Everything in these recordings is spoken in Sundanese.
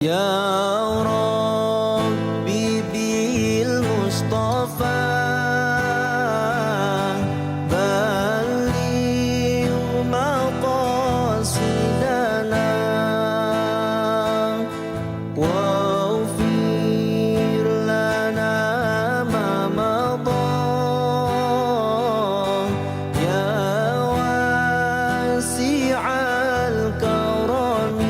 يا ربي بالمصطفى بلغ مقاصدنا واغفر لنا ما مضى يا واسع الكرم.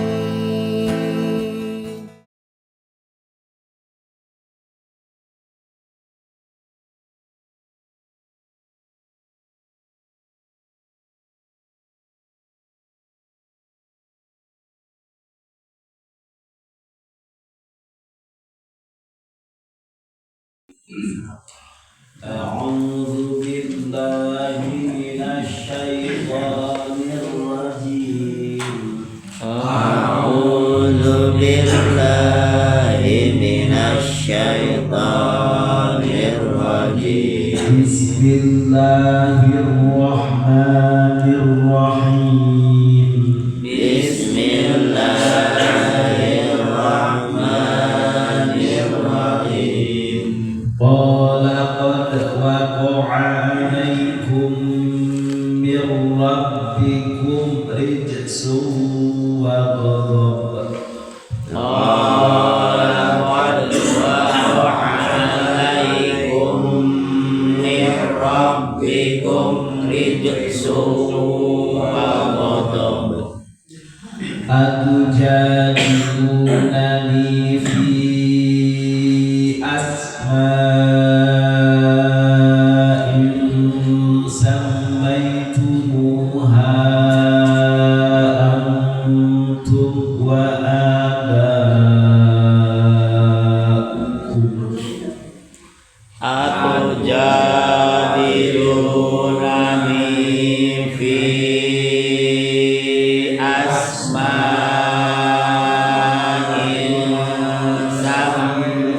أعوذ بالله من الشيطان الرجيم. أعوذ بالله من الشيطان الرجيم. بسم الله الرحمن الرحيم. بسم الله الرحمن الرحيم. قال قد وقع عليكم من ربكم رجس وغضب. قال قد وقع عليكم من ربكم رجس وغضب. أتجادلونني في أسماء سميتموها أنتم وآباؤكم. أتجادلونني في أسماء سميتموها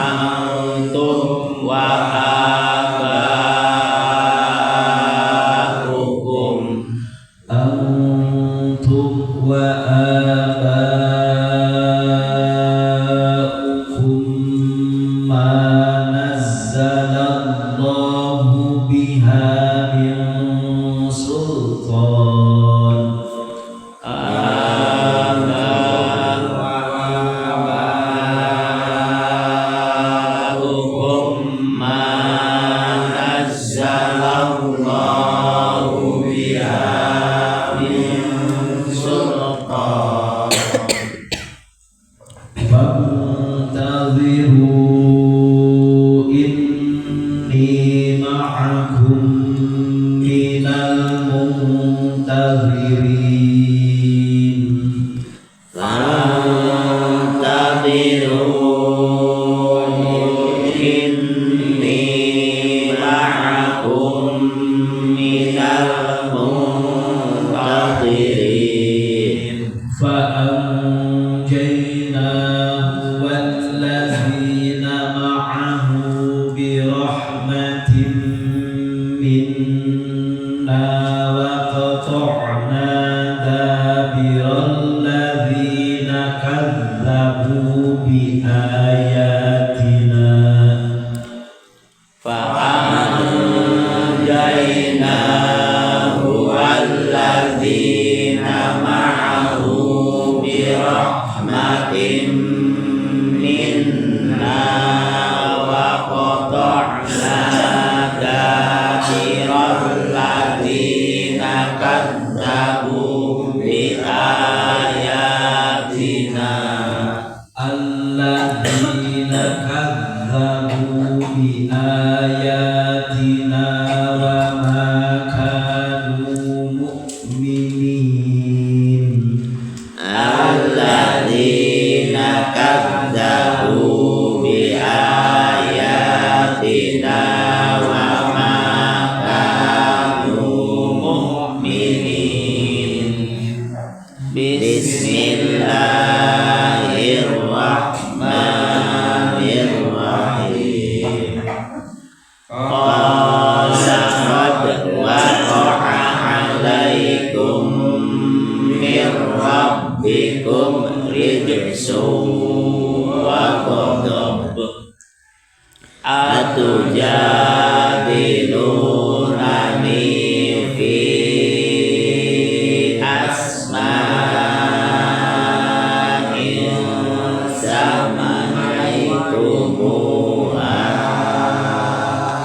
أنتم وآباؤكم. أنتم وآباؤكم ما نزل الله بها من سلطان. آباؤكم ما نزل الله بها من سلطان. فانتظروا إني معكم من المنتظرين. فانتظروا إني معكم من المنتظرين. فأنجيناه والذين معه برحمة منا وقطعنا دابر الذين كذبوا بآياتنا. فأنجيناه والذين معه برحمة منا وقطعنا دابر الذين كذبوا بآياتنا. الذين كذبوا بآياتنا وما كانوا مؤمنين. الذين كذبوا بآياتنا وما كانوا مؤمنين. بسم الله الرحمن الرحيم. قال قد وقع عليكم Min rabbikum rijsun wa ghadab atujadilunani fi asma'in samaitumuha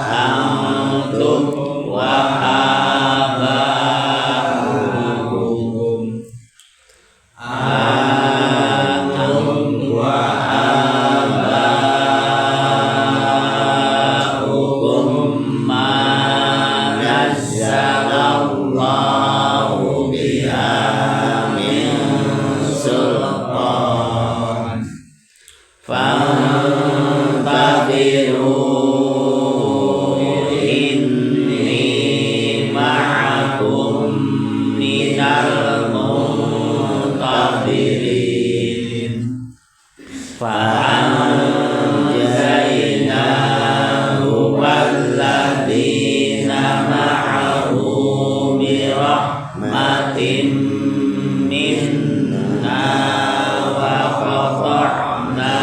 antum wa aba'ukum ma nazzalallahu biha min sultan fantaziru inni ma'akum minal muntazirin fa'anjaynahu walladzina ma'ahu birahmatin minna wa qata'na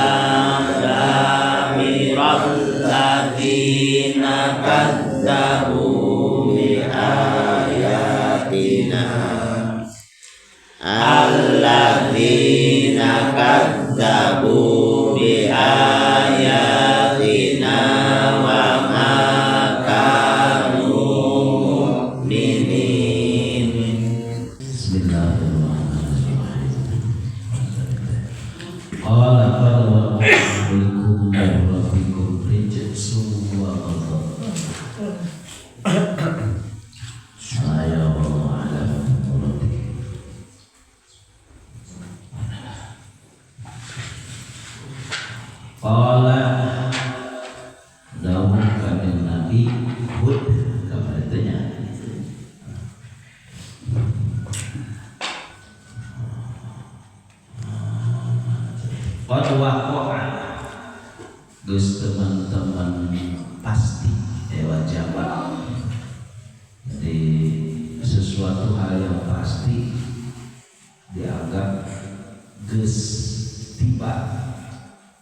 dabiral ladzina kadzdzabu biayatina alladzina kadzdzabu biayatina wa ma kanu mu'minin. Bismillahirrahmanirrahim. Qala qad waqa'a min rabbikum rijsun wa ghadab. Saya wallahu a'lam. Qala dawuh kanjeng Nabi Hud kabarnya. Qad waqa'a geus teman-teman pasti wajaba. Jadi sesuatu hal yang pasti dianggap geus tiba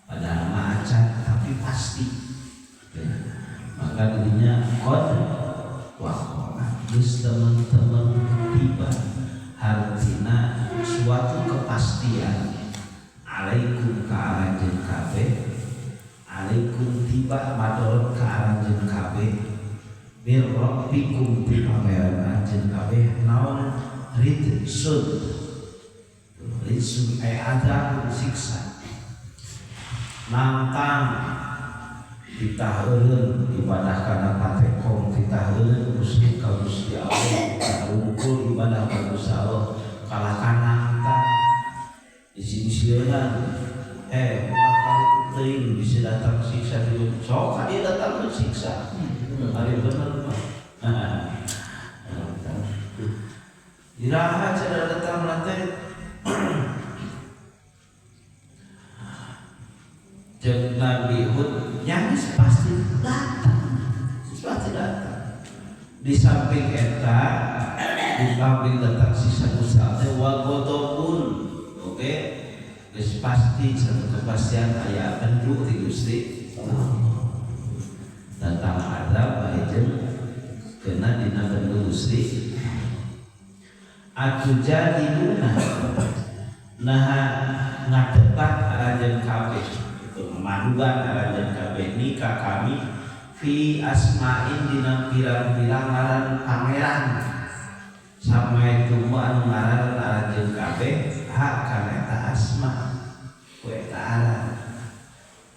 padahal mah acan tapi pasti. Ya. Maka dirinya qad waqa'a geus teman-teman tiba hartina suatu kepastian alaikum ka aranjeun kabeh alaikum tiba madorot ka aranjeun kabeh mir rabbikum ti pangeran anjeun kabeh naon ridsun ridsun ay azab siksa nangtang titah eureun ibadah kana patekong titah eureun musyrik ka Gusti Allah titah rungkul ibadah ka Gusti Allah kalah ka nangtang isi-isieuna bakal teuing bisa datang siksa di sok ka dia datang siksa ari bener mah iraha cenah datang teh jeung Nabi Hud nyaris pasti datang, pasti datang. Di samping eta, di samping datang siksa Gusti teh wa ghadabun. Oke, geus pasti satu kepastian aya bendu ti Gusti datang azab bae jeung kena dina bendu Gusti. Atujadiluna naha ngadebat aranjeun kabeh maduan aranjeun kabeh nikah kami fi asma'in dina pirang-pirang ngaran pangeran sampai tumu anu ngaran aranjeun kabeh hak kana eta asma ku eta aran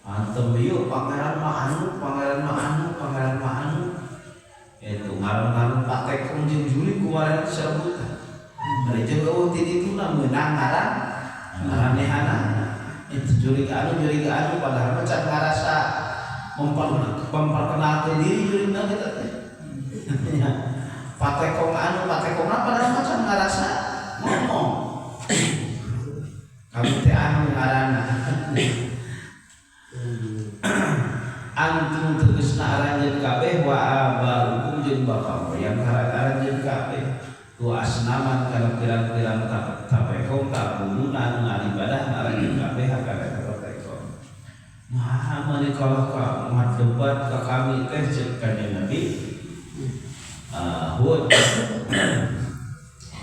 antem ieu pangeran mah anu pangeran mah anu pangeran mah anu eta ngaran-ngaran patekong jeung juri kumaha disebutan bari jeung eueuh ti dituna meunang ngaran ngaranehana itu jurig anu padahal mah can ngarasa memperkenalkan diri jurigna kita teh patekong anu patekongna padahal mah can ngarasa ngomong kamu teh anu ngaranna antum tegasna aranjeun kabeh wa abarukum jeung bapa moyang aranjeun kabeh tu asnaman kana pirang-pirang tapekan kalah ka ngadebat ka kami teh ceuk kanjeng Nabi Hud.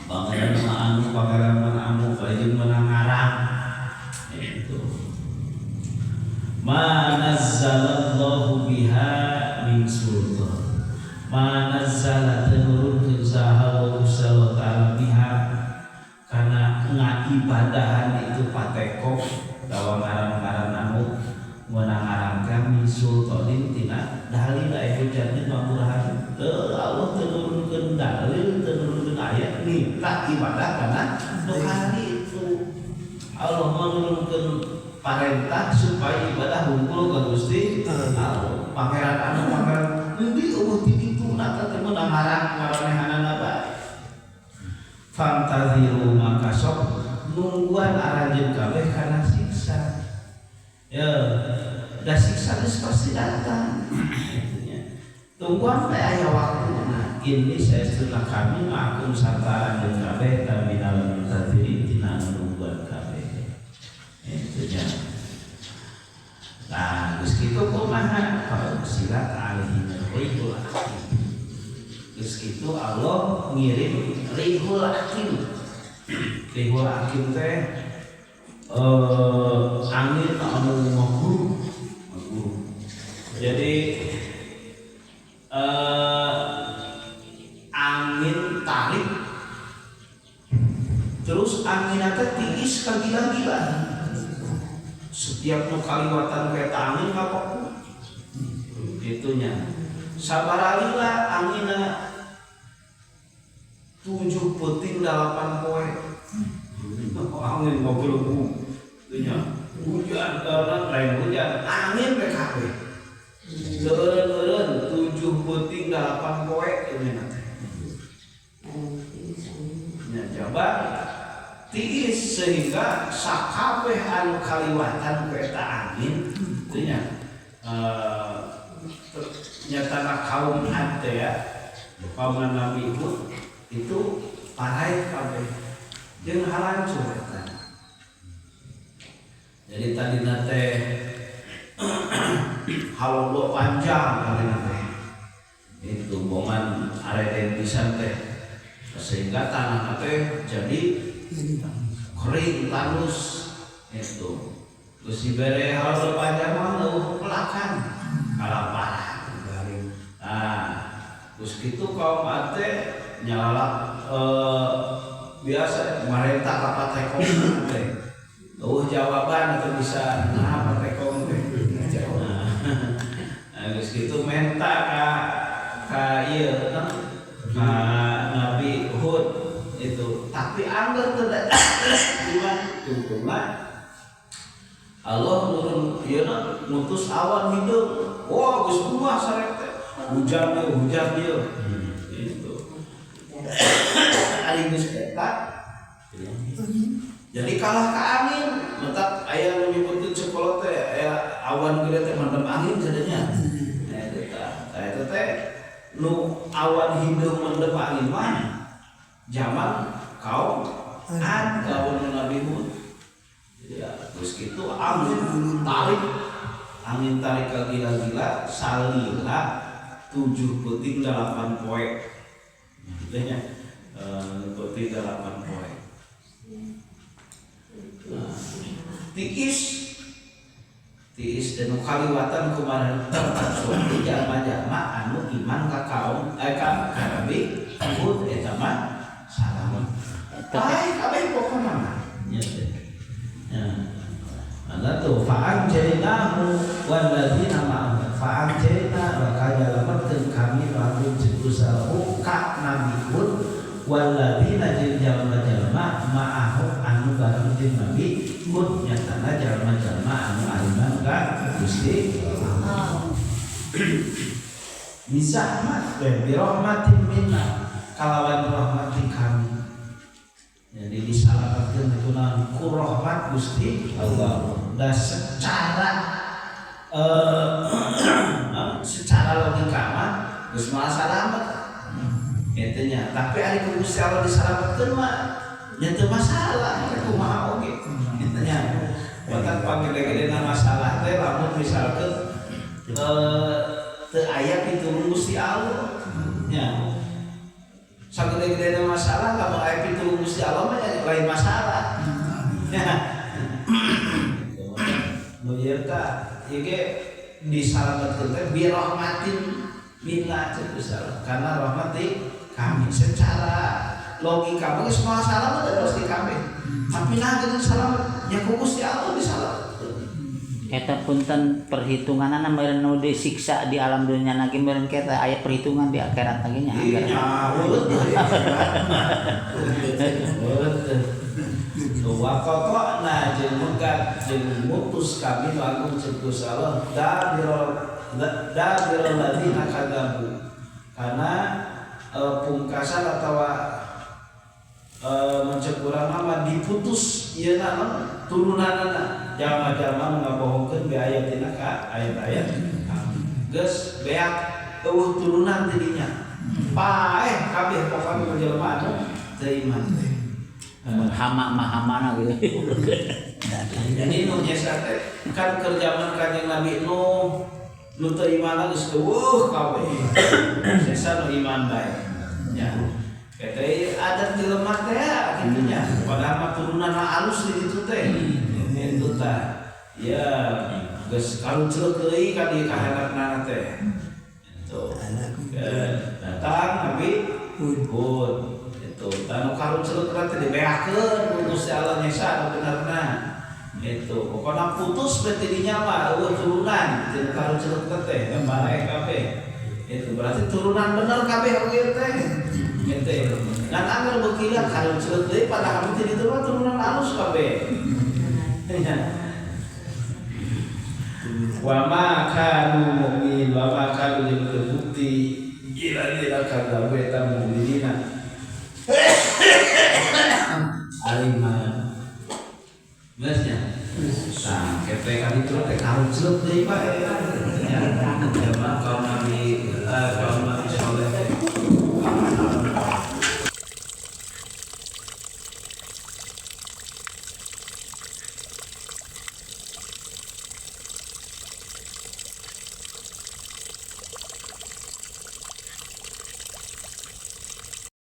Pangeran mah anu pangeran mana anu jeung menang ngarang itu. Ma nazzalallahu biha min sultan. Ma nazzala tenurunkeun saha wa ta'ala biha karena ngaibadahan itu patekok tawa ngaran-ngaran anu meunang ngaran kami sultanin tina dalil aya hujatin mamurahan teu Allah teu nurunkeun dalil teu nurunkeun ayat minta ibadah kana nu itu Allah menurunkeun parentah supaya ibadah hungkul ka Gusti Allah pangeran anu pangeran deui eueuh ti dituna teh meunang ngaran ngaranehanana bae fantaziru maka sok nungguan aranjeun kabeh kana siksa. Ya, da siksa geus pasti datang. Tungguan teh aya waktuna. Ini saestuna kami ma'akum sarta aranjeun kabeh taminal muntazirin tina nungguan kabeh. Itu nya. Nah, geus kitu kumaha? Fa ursilat alaihim rihul aqim. Geus kitu Allah ngirim rihul aqim. Rihul aqim teh angin anu ngaguru. Jadi angin tarik terus angin teh tiis kagila-gila. Setiap nu kaliwatan ka eta angin kapaku. Itunya. Sabaralila anginna 7 peuting 8 poe. Angin ngobrol itunya. Hujan karena lain hujan, angin we kabeh. Leureun-leureun 7 peuting 8 poe ini teh. Nya coba tiis sehingga sakabeh anu kaliwatan ku eta angin teh nya nyatana kaum Ad teh ya kaum Nabi Hud itu parai kabeh jeung halancur eta. Jadi tadina teh halodo panjang tadina teh itu bongan areden pisan teh sehingga tanah teh jadi kering tandus itu. Terus dibere halodo panjang mah leuwih pelakan kalaparan. Nah, terus kitu kaum Ad teh nyalalak biasa marentah ka patekong teh. Eueuh jawaban atau bisa nah patekong teh. Nah, geus kitu menta ka ieu ka Nabi Hud itu. Tapi angger teu iman tungtungna Allah nurun ieu na ngutus awan hideung. Wah, geus buah sarek teh. Hujan ieu, hujan ieu. Itu. Ari geus eta. Jadi kalah ka angin, mentak aya nu nyebutkeun sekolah teh aya awan gede teh mendem angin jadinya. Nah, eta eta teh nu awan hideung mendem angin mah zaman kaum Ad kaum Nabi Hud. Ya, terus gitu angin tarik ke gila-gila salila 7 peuting 8 poe. Gitu nya. Peuting 8 poe. Nah, tiis tiis dan kaliwatan kumaha termasuk jalma-jalma anu iman ka kaum ka Nabi Hud eta mah salamet. Ai kabeh pokona mah. Nya teh. Ya. Maka tuh fa'anjaynahu walladzina ma'ahu fa'anjayna maka nyalametkeun kami lamun jeung usaha ka Nabi Hud walladzina jeung jalma-jalma ma'ahu anu bareng jeung Nabi Hud nyatana jalma-jalma anu ariman ka Gusti Allah. Bizahmat bi rahmatin minna kalawan rahmati kami. Jadi disalamatkeun itu naon ku rahmat Gusti Allah. Dan secara secara logika mah geus moal salamet. Eta nya, tapi ari ku Gusti Allah disalametkeun mah nya teu masalah, teh kumaha oge. Eta nya. Batak pangede-gedena masalah teh lamun misalkeun Teu aya pitulung Gusti Allah nya. Sagede-gedena masalah, lamun aya pitulung Gusti Allah mah lain masalah nya. Nu ieu tah ieu ge disalametkeun teh bi rahmatin minna cek Gusti Allah, karena rahmat di kami. Secara logika mah geus moal salamet pasti kabeh, tapi nah geuning salamet nya ku Gusti Allah disalametkeun. Eta punten, perhitunganana meureun nu disiksa di alam dunia lagi meureun kita aya perhitungan di akhirat lagi nya. Iya, heueuh. Wa qata'na jeung megat jeung mutus kami lagu cek Gusti Allah dabiro dabiro ladina kadzabu, karena pungkasan atawa mencek urang mah diputus ieu na turunanana jalma-jalma nu ngabohongkeun bi ayatina ka ayat-ayat kami. Geus beak, euweuh turunan tidinya, paeh kabeh pokona jelema anu teu iman teh. Mun hama mah hamana gitu. Jadi nu nyesa teh kan keur zaman Kanjeng Nabi Nuh, nu teu iman geus euweuh kabeh. Sesa nu iman bae. Ya. Eta adat jelema teh kitu nya. Padahal mah turunanna alus di ditu teh. Itu tah. Ya, geus karuncleuk deui ka di kahandapna teh. Itu. Datang Nabi Hud. Itu tah nu karuncleuk teh dibeakeun ku Gusti Allah nyesa nu benerna. Itu pokoknya putus we tidinya mah, euweuh turunan ti nu karuncleuk teh, gambar kabeh. Itu berarti turunan bener kabeh oge teh. Gitu. Dan anggar beukilah karuncleuk deui, padahal ti ditu mah turunan alus kabeh. Ya. Wa ma kanu mu'minin wa ma kanu jeung teu bukti ila ila kadzabu eta mu'minina alima. Geus nya. Nah, kete kan itu teh karuncleuk deui bae. Ya, zaman kaum Nabi kaum